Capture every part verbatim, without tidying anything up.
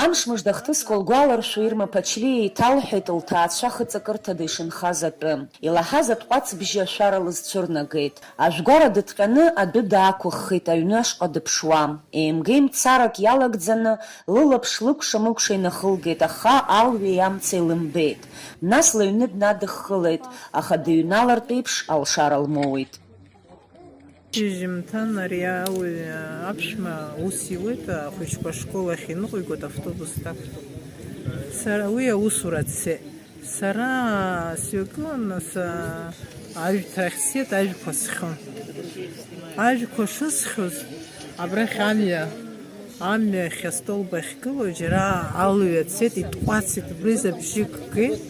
Амш мыжда ахҭысқәа лгәаларшәо Ирма Ԥачлиа еиҭалҳәеит лҭаацәа хыҵакырҭада ишынхаз атәы. Илаҳаз атҟәацбжьы ашәара лызцәырнагеит. Ажәгәара дыҭҟьаны адәы даақәыххит, аҩны ашҟа дыԥшуа. Еимгеимцарак иалагӡаны, лылаԥш лыкәша-мыкәша инахылгеит, аха алҩеи амцеи лымбеит. Нас лыҩны днадыххылеит, аха дыҩналартә еиԥш алшара лмоуит. Шьыжьымҭан ари ауаҩ аԥшәма ус иуеит, ахәыҷқәа ашкол ахь иныҟәигоит, автобус дақәтәоуп. Сара уи аусура дцеит. Сара сҩагылан, нас, а, ажәҭрахь сцеит, ажәқәа схьон. Ажәқәа шысхьоз, абрахь амҩа, амҩахь астолб ахьгылоу, џьара алҩа цеит, итҟәацит, убри забжьы геит,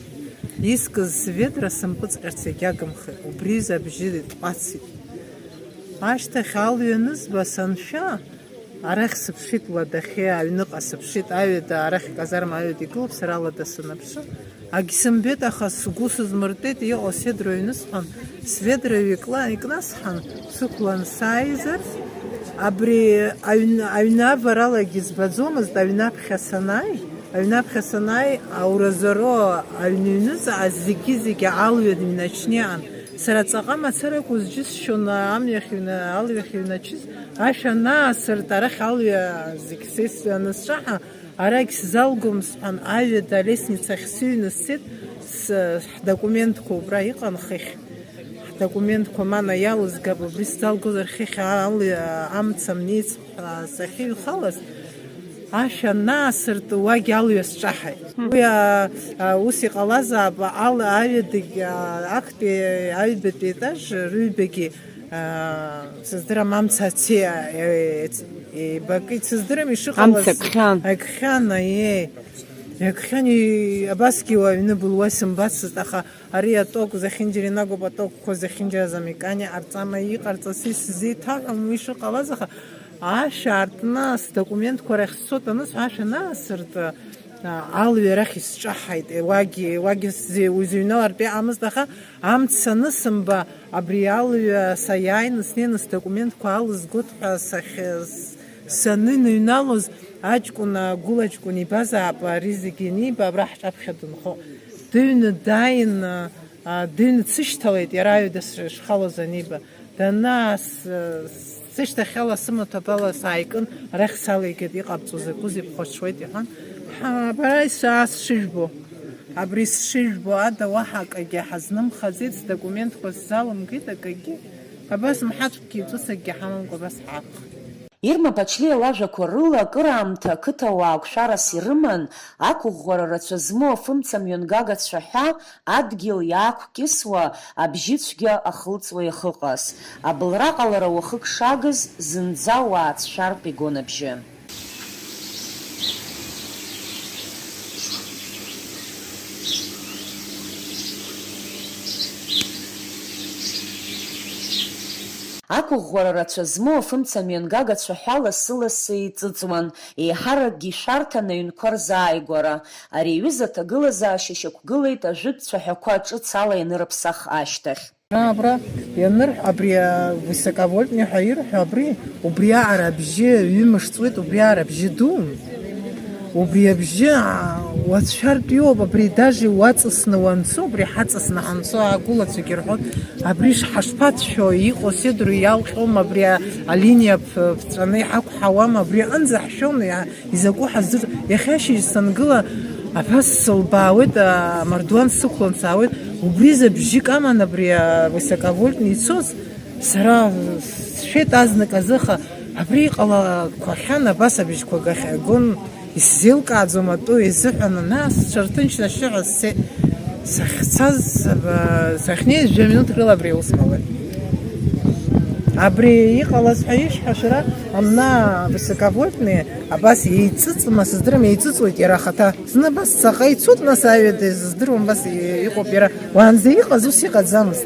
искыз сведра сымпыҵҟьарц егьагымхеит, убри забжьы итҟәацит. Ашьҭахь алҩа анызба, саншәа, арахь сыԥшит, ладахьы, аҩныҟа сыԥшит, аҩада, арахь аказарма аҩада игылоуп, сара лада саныԥшы. Агь сымбеит, аха сгәы сызмыртәеит, иҟоу седра ҩнысҟан, сведра ҩыкла икнасҳан, сықәлан сааизар, абри аҩн-, аҩны аваралагьы збаӡомызт, аҩнаԥхьа санааи, аҩнаԥхьа санааи, ауразоро аҩны ҩныҵҟа зегьы-зегьы алҩа дныҩначны иҟан. Сара ҵаҟа мацаракәыз џьысшьон амҩахь ҩна-, алҩахь иҩначыз, ашә анаасырт, арахь алҩа зегь сеис-, анысҿаҳа, арагь сзалгом сҳәан, аҩада алестницахь сыҩны сцеит, с-, ҳдокументқәа убра иҟан хыхь. Ҳдокументқәа мана иалызгап, убри сзалгозар хыхь алҩа амца мнеиц ҳәа сахьыҩхалаз, ашә анаасырт, уагь алҩа сҿаҳаит. Уи, а, а, ус иҟалазаап, ал-, аҩадагь, а, актәи аҩбатәи етаж рыҩбагьы, а, сыздырам, амца аци-, а, е-, еибакит, сыздырам ишыҟалаз. Амца акхьан. Акхьан, аиеи. Иакхьан, и-, абасгьы уаҩны былуа исымбацызт, аха ари аток зехьынџьара инагоуп, атокқәа зехьынџьара замекани ҟарҵама, иҟарҵаси сзеиҭаҳәом уи шыҟалаз, аха ашә аартны сдокументқәа рахь сцот анысҳәа, ашә анаасырт, а, алҩа рахь исҿаҳаит, уагьы, уагьы сзы-, узыҩналартә иҟамызт, аха амца анысымба, абри алҩа саиааины снеины сдокументқәа алызгот ҳәа сахь-, с-, саныныҩналоз, аҷкәын агәылаҷкәын ибазаап, ари зегьы аниба, абра ҳҿаԥхьа дынхо. Дыҩны дааин, а, дыҩны дсышьҭалеит, иара аҩада сшхалоз аниба. Данаас-, сышьҭахьала сымаҭәа абала сааикын, арахь салигеит, иҟабҵо закәызеи, бхәаҽуеит, иҳәан. Ҳа, абара исаа сшыжәбо, абри сшыжәбо ада уаҳа акагьы ҳазнымхаӡеит, сдокументқәа сзалымгеит акагьы. Абас мҳаҵәкгьы ҵәыцакгьы ҳамамкәа абас ҳаақәхеит. Ирма Ԥачлиа лажәақәа рыла, акыраамҭа ақыҭауаа қәшәарас ирыман, ақәыӷәӷәара рацәа змоу афымца мҩангага цәаҳәа адгьыл иаақәкьысуа, абжьыцәгьа ахылҵуа иахыҟаз. Абылра ҟалара уахык шагыз, зынӡа уаацәшәартә игон абжьы. Ақәыӷәӷәара рацәа змоу афымца мҩангага цәаҳәа лассы-лассы еиҵыҵуан, еиҳаракгьы ишәарҭан аҩнқәа рзааигәара. Ари аҩыза аҭагылазаашьа шьақәгылеит ажәытә цәаҳәақәа ҿыц ала ианырыԥсах ашьҭахь. Абра ианырҳә-, абри, а, высоковольтный ҳәа ирҳәо абри, убриаҟара абжьы ҩымш ҵуеит, убриаҟара абжьы дууп. Убри абжьы, а, уацәшәартә иоуп, абри даже уаҵасны уанцо, убри ҳаҵасны ҳанцо, агәылацәагьы рҳәоит, абри ш-, ҳашԥацәшәо, иҟоу седру иалҟьом, абри а-, алиниа п-, ԥҵәаны иҳақәҳауам, абри аҟынӡа ҳшәон, иа-, изакәу ҳаздыр-, иахьа ашьыжь сангыла, абас сылбаауеит, а, амардуан сықәлан саауеит, убри забжьык аман абри, а, высоковольтный ицоз, сара сшәеит азнык азыха, абри иҟалақәахьан, абас абжьқәа гахьагон, исзеилкааӡом атәы изыҳәан, нас сҽырҭынчны ашьшьыҳәа сцеит. Сахьцаз, а, сахьнеиз жәа минуҭк рыла абри аус ҟалеит. Абри иҟалаз ҳәа ишәҳәо шәара, амна высоковольтные, абас еиҵыҵма, сыздырам, еиҵыҵуеит иара ахаҭа. Зны абас ҵаҟа ицоит, нас аҩада изыздыруам, абас иҟоуп иара. Уаанӡа иҟаз ус иҟаӡамызт.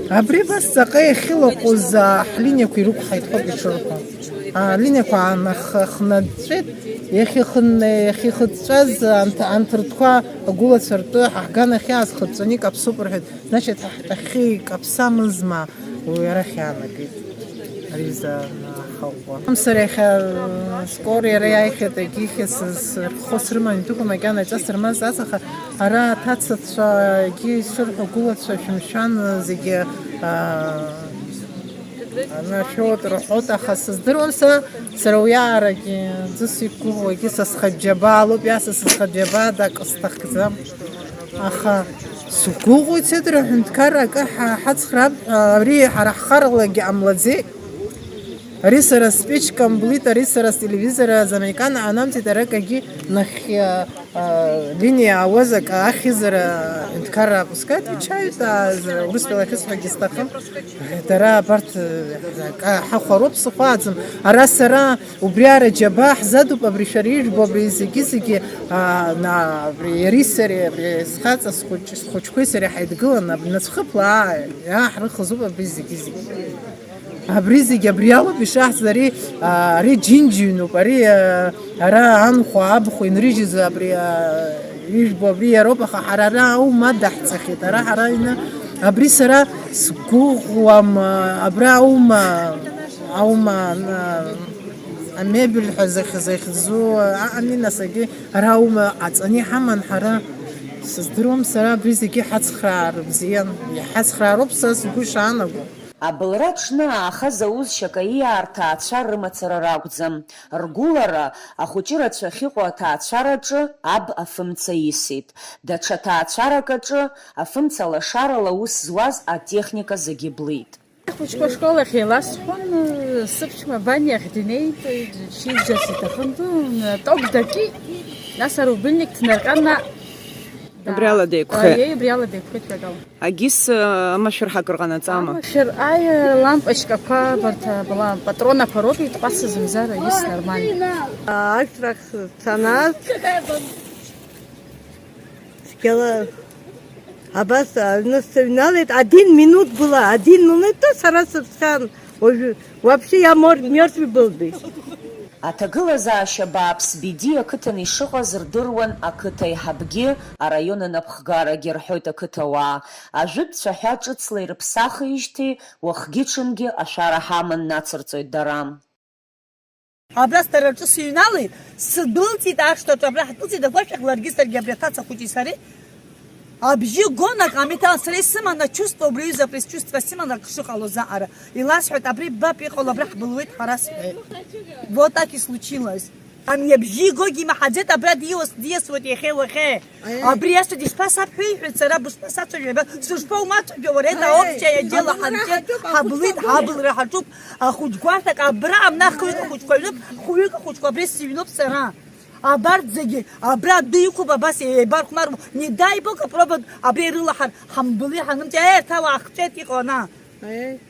Абри абас ҵаҟа иахьылаҟәыз, а, ҳлиниақәа ирықәҳаит ҳәоуп ишырҳәо. Алиниақәа аанахнаҵәҵәеит, иахьыхын-, иахьыхыҵәҵәаз анҭ-, анҭыртәқәа агәылацәа ртәы ҳаҳганахь иаазхыҵәҵәаны икаԥсоуп рҳәеит. Значит, ҳтәахьы икаԥсамызма, уи арахь иаанагеит. Ари изы, а, Сара иахьа скор иара иааихьеит, егьихьа сырххо срыман, идәықәу макьана иҵас рмазҵац, аха ара аҭацацәа егьи исырҳәо гәылацәа шәымшәан зегьы, аа, анашәоит рҳәоит, аха сыздыруам са, сара уи аарагьы ӡыс иқәгәыӷуагьы са схаџьабаалоуп, иаса са схаџьабаада акы сҭахӡам. Аха сгәыӷуеит, сеидру аҳәынҭқарра акы ҳа-, ҳацхраап ҳәа, ари ҳара ҳхаралагьы ҟамлаӡеит. Ари сара спечка мблит, ари сара стелевизор азамеикан аанамҵеит, аракагьы нахь, а, а, линиа ауаз акы ахьызар, а, аҳәынҭқарра апускаит, отвечают, а, з-, урыстәыла ахьысҳәагьы сҭахым. Дара абарҭ, а, акы ҳахәароуп, сыхәааӡам. Ара сара убри ара џьабаа ҳзадуп, абри шәара ижәбо, абри зегьы-зегьы, а, на, абри иареи сареи, абри схаҵа схәыҷ-, схәыҷқәеи сареи ҳаидгыланы, абри нацәхыԥла, аа, иааҳрыхызуп абри зегьы-зегьы. Абри зегьы абри ауп ишаҳҵаз, ари, а, ари џьынџьыҩноуп, ари, а, ара анхәа, абхәа инрыжьыз абри, а, ижәбо абри иароуп, аха ҳара ара аума даҳҵахьеит, ара ҳара ины абри сара сгәыӷуам, а, абра аума, аума, а, амебель ҳәа захь-, захьӡу, а, ами, нас, агьи ара аума аҵаны иҳаман ҳара, сыздыруам сара абри зегьы ҳацхраар бзиан, иҳацхраароуп са сгәы ишаанаго. Абылра аҽны ааха зауз Шьакаиаа рҭаацәа рымацара ракәӡам. Ргәылара, ахәыҷы рацәа ахьыҟоу аҭаацәараҿы аб афымца исит. Даҽа ҭаацәарак аҿы афымца лашарала аус зуаз атехника зегьы блит. Ахәыҷқәа ашкол ахь еиласҳәон, сыԥшәма Баниа ахь днеит, шьыжьас иҭахын ду, ток дакит, нас арубильник ҭнарҟьан, наҟ Абри ала деиқәхеит. Аиеи, абри ала деиқәхеит ҳәа акала. Агьыс, э, амашәыр ҳакыр ҟанаҵама? Амашәыр, аи, лампочкақәа, абарҭ, абла, патронақәа роуп, итҟәацыз мзар, агьыс нормально. Ашьҭрахь санааз, цәгьала абас аҩны сыҩналеит, один минут была, один минут сара сыԥсхьан. Уажәы, вообще, я мор-, мертвый был бы. Аҭагылазаашьа бааԥс Бедиа ақыҭан ишыҟаз рдыруан ақыҭа аиҳабгьы, араион анапхгарагьы, рҳәоит ақыҭауаа. Ажәытә цәаҳәа ҿыцла ирыԥсахижьҭеи, уахгьы-ҽынгьы ашәара ҳаман нацырҵоит дара. Абра сҭараҿы сыҩналеит, сдәылҵит ашҭаҿы, абра ҳдәылҵит, агәашәахь ларгьы саргьы, абри аҭаца хәыҷи сареи. Абжьы гон, акы амиҭал сара исыман ачувство, убри аҩыза апредчувство сыман акы шыҟалоз аҟара. Иласҳәеит, абри ббап иҟало, абра ҳбылуеит ҳәа расҳәеит. Вот так и случилось. Ами абжьы игогьы имаҳаӡеит, абра дииас-, диасуеит иахьеи уахеи. Аи. Абри иасуеит, ишԥасабҳәеи, иҳәеит сара, бышԥасацәажәеи, ҳәа, сышԥоумацәажәо, уара, аи, аҭаофсча иадела ҳарҿиеит, ҳаблит, ҳаблра ҳаҿуп, ахәыҷ гәарҭак абра амнахҩык ахәыҷқәа аҩнык, хәҩык ахәыҷқәа абри сыҩноуп сара. Абарҭ зегьы, абра адәы иқәуп, абас еибархәмаруа, не дай Бог, апровод абри ирылаҳар, ҳамбыли ҳанымҵәа, еи, арҭ ауаа хҵәеит иҟоу ана. Аи.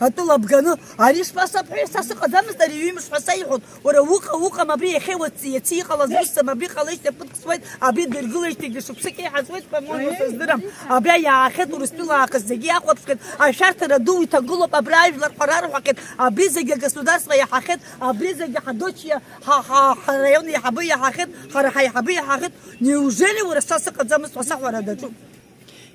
Атәыла бганы, ари шԥасабҳәеи, са сыҟаӡамызт ари ҩымш ҳәа саиҳәон, уара уҟа, уҟам, абри иахьа уаҵ-, иацы иҟалаз усӡам, абри ҟалеижьҭеи ԥыҭк суеит, абри дыргылеижьҭеигьы шықәсык еиҳа зуеит, по-моему, сыздырам. Абра иаахьеит Урыстәыла аахыс зегьы иахәаԥшхьеит, ашәарҭара ду иҭагылоуп, абра ажәлар ҳәа рарҳәахьеит, абри зегьы агосударство иаҳахьеит, абри зегьы ҳадочиа, ҳа, ҳа, ҳараион еиҳабы иаҳахьеит, ҳара ҳаиҳабы иаҳахьеит. Неужели уара са сыҟаӡамызт ҳәа сахәара даҿуп?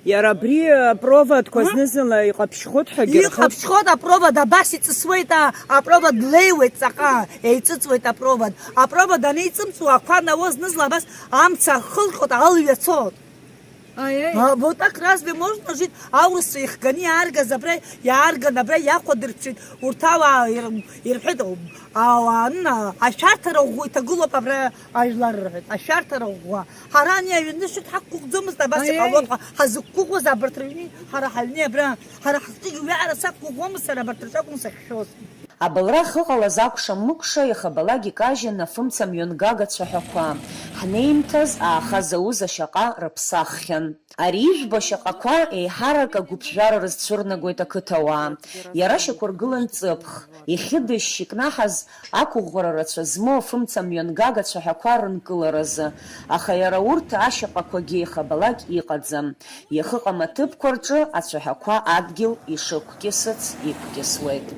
Иара абри апроводқәа М? Зны-зынла иҟаԥшьхоит ҳәагьы рҳәоит. Иҟаԥшьхоит апровод, абас иҵысуеит, а, апровод леиуеит ҵаҟа, еиҵыҵуеит апровод. Апровод анеиҵымҵуа ақәа науа зны-зынла абас амца ахылҟьоит, алҩа цоит. Аиеи. А, вот так разве можно жить? Аурысцәа ихганы иааргаз абра, иаарган абра иахәадырԥшит, урҭ ауаа ир-, ирҳәеит, ауаа анна, ашәарҭара ӷәӷәа иҭагылоуп абра ажәлар рҳәеит, ашәарҭара ӷәӷәа. Ҳара ани аҩны шьҭ ҳақәгәыӷӡомызт, абас Аиеи. Иҟалон ҳәа ҳазықәгәыӷуаз абарҭ рыҩны, ҳара ҳаҩны абра, ҳара ҳҿы уиаара сақәгәыӷуамызт сара абарҭ рҿы акәын сахьшәоз. Абылра ахьыҟалаз акәша-мыкәша иахабалак икажьын афымца мҩангага цәаҳәақәа. Ҳнеимҭаз ааха зауз ашьаҟа рыԥсаххьан. Ари ижәбо ашьаҟақәа еиҳарак агәыԥжәара рызцәырнагоит ақыҭауаа. Иара шьақәыргылан ҵыԥх, ихьыдышьшь икнаҳаз, ақәыӷәӷәара рацәа змоу афымца мҩангага цәаҳәақәа рынкыларазы, аха иара урҭ ашьаҟақәагьы иахабалак иҟаӡам. Иахыҟам аҭыԥқәа рҿы ацәаҳәақәа адгьыл ишықәкьысыц иқәкьысуеит.